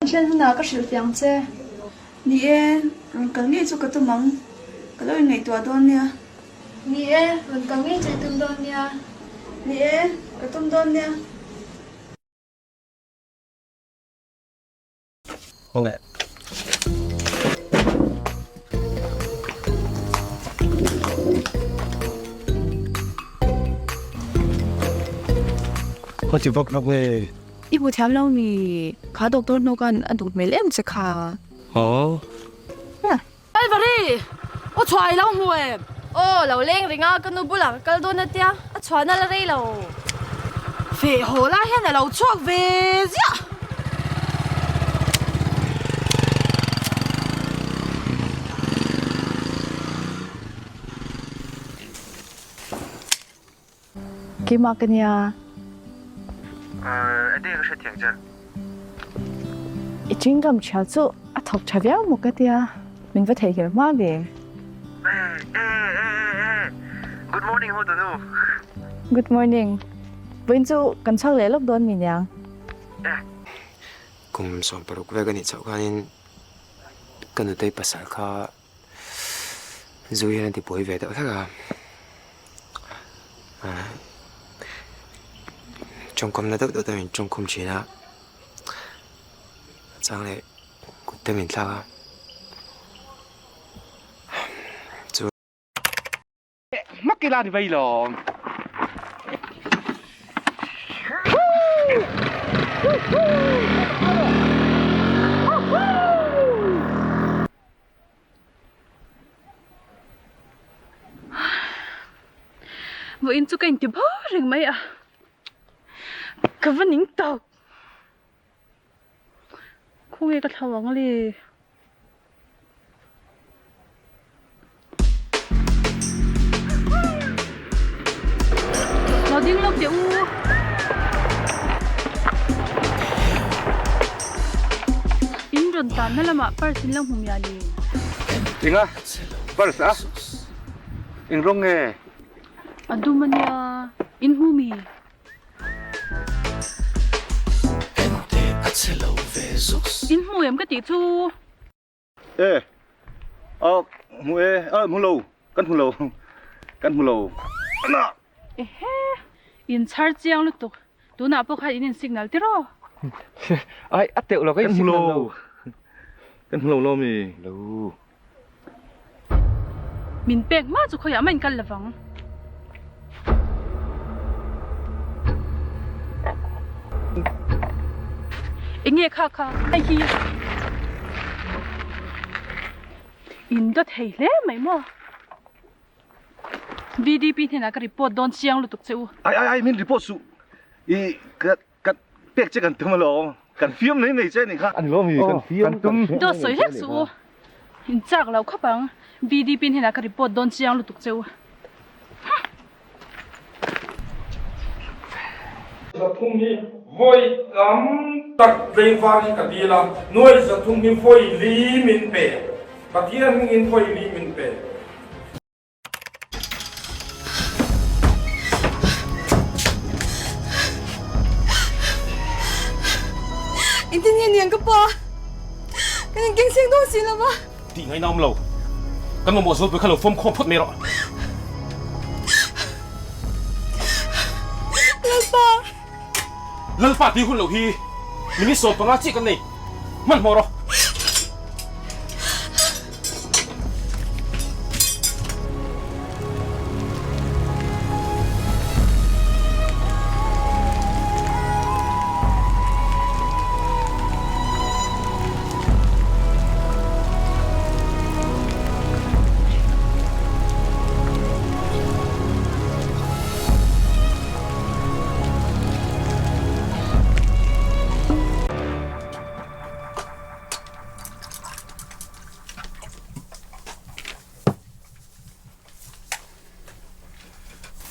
Thlen hunah ka hrilh fiang che. Ni e, rawn kal ngei chu ka tum ang. Ka lo inngaihtuah dawn nia. Ni e, rawn kal ngei chu i tum dawn nia. Ni e, ka tum dawn nia. Khawngaih. Khaw ti vak vak nge? I hmu thiam lo mi? Kha doctor hnu khan a duh hmel em che kha. Aw. Kalvari! Aw chhuah i lo hmu em? Aw, lo leng reng a, ka nu bulah ka kal dawn atia, a chhuahna la rei lo. Feh haw lai hian a lo chhuak ve ziah. Keimah ka nia. Ahh, enge ka hrethiang che? I chewing gum thial chu a thawk tha viau maw ka tia, min va theihnghilh hma ve. Eh, eh, eh, eh, good morning ho tunu. Good morning. Vawiin chu kan chhuak leh lawk dawn mi niang. Eh. Kum 16 vek a nih chhoh khanin ka nutei pasal kha Zu hian a ti buai ve deuh hlek a, tawngkamna deuh deuh te min tawngkhum thin a, a chang leh kut te min thlak a, chu. Hmak ila ni mai lawm. Vawiin chu ka inti bawr reng mai a, ka va ning tawk. Khawnge ka thlau ang le? Lo ding lawk teh u. In rawn tanna lamah purse in lo hmu miah le. Enga? Purse a? Eng rawng nge? A dum ania, in hmu mi? In hmu em ka tih chu? E, a hmu e, a hmu lo, kan hmu lo, kan hmu lo. Ana! Ehe, in chhar chiang lutuk, tunah pawh khan in in signal tiraw? Ai, a teuh lo, ka in signal lo. Kan hmu lo lo mi? Lo. Min pek hma chu khawiah mah in kal lovang. Enge kha kha hei hi in dawt thei hle mai maw. VDP hnenah ka report dawn chiang lutuk che u. Ai ai ai min report suh i ka Kan pek che kan tum alawm. Kan fiam mai mai che anih kha. Ani lo mi kan fiam kan tum. Dawt sawi hlek suh u. In chak lo khawp ang. VDP hnenah ka report dawn chiang lutuk che u. 300 hi vawi tam tak tlengvar hi ka dil a, nuai 300 hi vawi li min pe. Pathian hmingin vawi li min pe. Engtin nge niang ka pa? Kan inkeng thleng dawn si lo va. Tih ngaihna awm lo. Kan mamawh zualpui kha lo fawm khawm phawt mai rawh. Lalpa! Lalpa tih hun loh hi minute 15 chiah kan nei. Hmanhmawh rawh.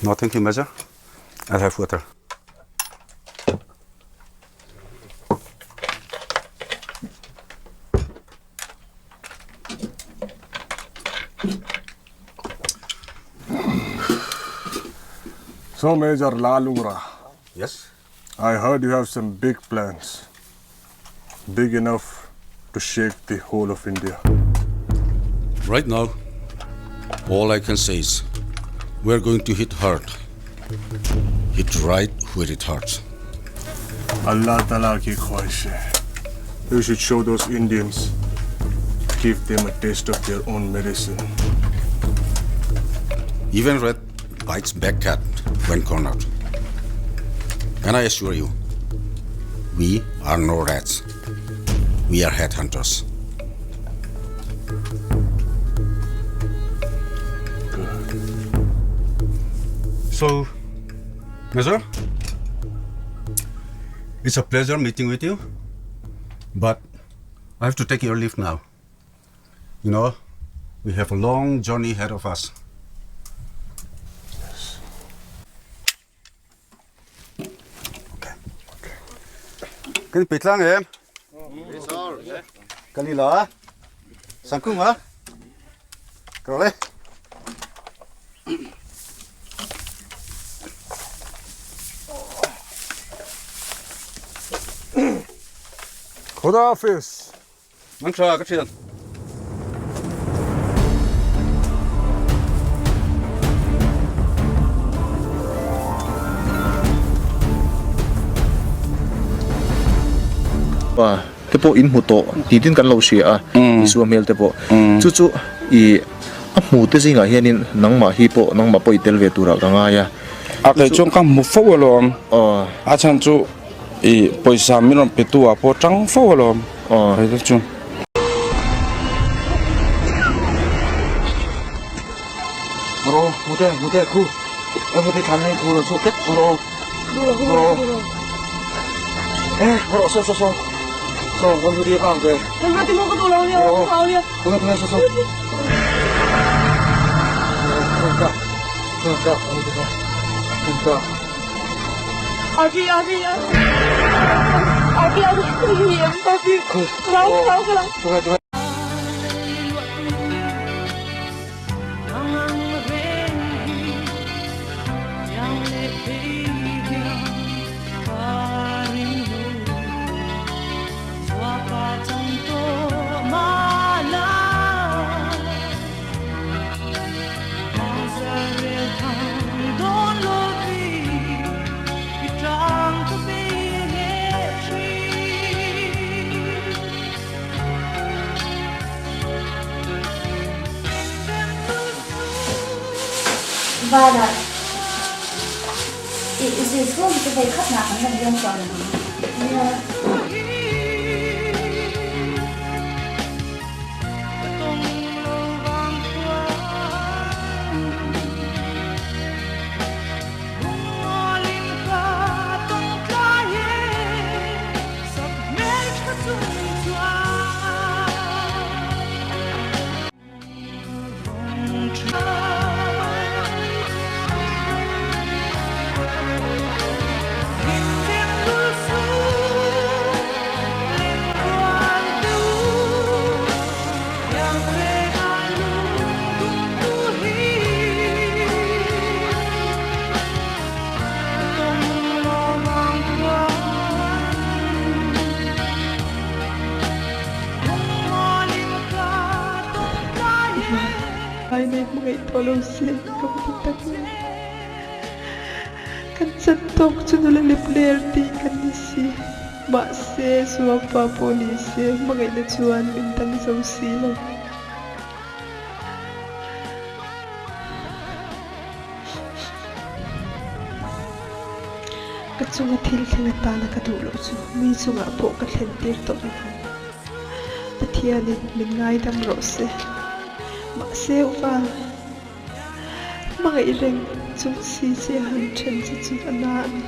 No, thank you, Major. I'll have water. So, Major Lalungra. Yes? I heard you have some big plans. Big enough to shake the whole of India. Right now, all I can say is we are going to hit hard. Hit right where it hurts. Allah Ta'ala ki khwahish hai. We should show those Indians, give them a taste of their own medicine. Even rat bites back cat when cornered. And I assure you, we are no rats. We are headhunters. So, Major, it's a pleasure meeting with you, but I have to take your leave now. You know, we have a long journey ahead of us. Yes. Okay. Kan pe tlang em? Kan ni la. Sangkung ha? Kau le. Khuda Hafiz. Mang tha ka thian. Pa te pawh in hmu tawh tih tin kan lo hria a, Isua hmel te pawh. Chu chu i a hmu te zingah hianin nangmah hi pawh nangmah pawh i tel ve turah ka ngai a. A kei chuan ka hmu fo alawm. A chhan chu i pawisa min rawn pe tu ah pawh tang fo alawm. Kei te chu. Ro hmute hmute khu hmute thlan nei khu ro chu ket ro ro eh ro so so so so con đi vào về ro con so so Abi abi abi abi abi abi Vanah i zui chhung chu vei khat nah kan rawn liam tawh lo ang. Nia. Ai nei hmangaih tawh lo se ka va ti tak em. Kan chan tawk chu nula lep ler tih kan ni si. Mahse Suampa pawh ni se hmangaihna chuan min dang zo si lo. Ka chunga thil thleng atana ka duh loh chu mi chungah pawh ka thlen tir tawh lo vang. Pathianin min ngaidam rawh se. Mahse upa, hmangaih reng chung si che han then che chu a na a ni.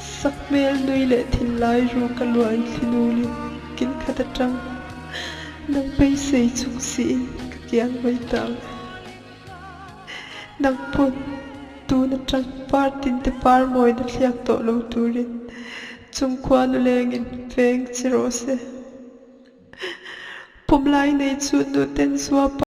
Sakhmel nui leh thil lai ru ka luai thlinulin kil khat atang nang beisei chung siin ka kiang mai ta ang. Nang pawn tun atang par tinte par mawina thliak tawh lo turin chungkhua nulengin veng che rawh se. Pawmlai nei chu nuten zuapa.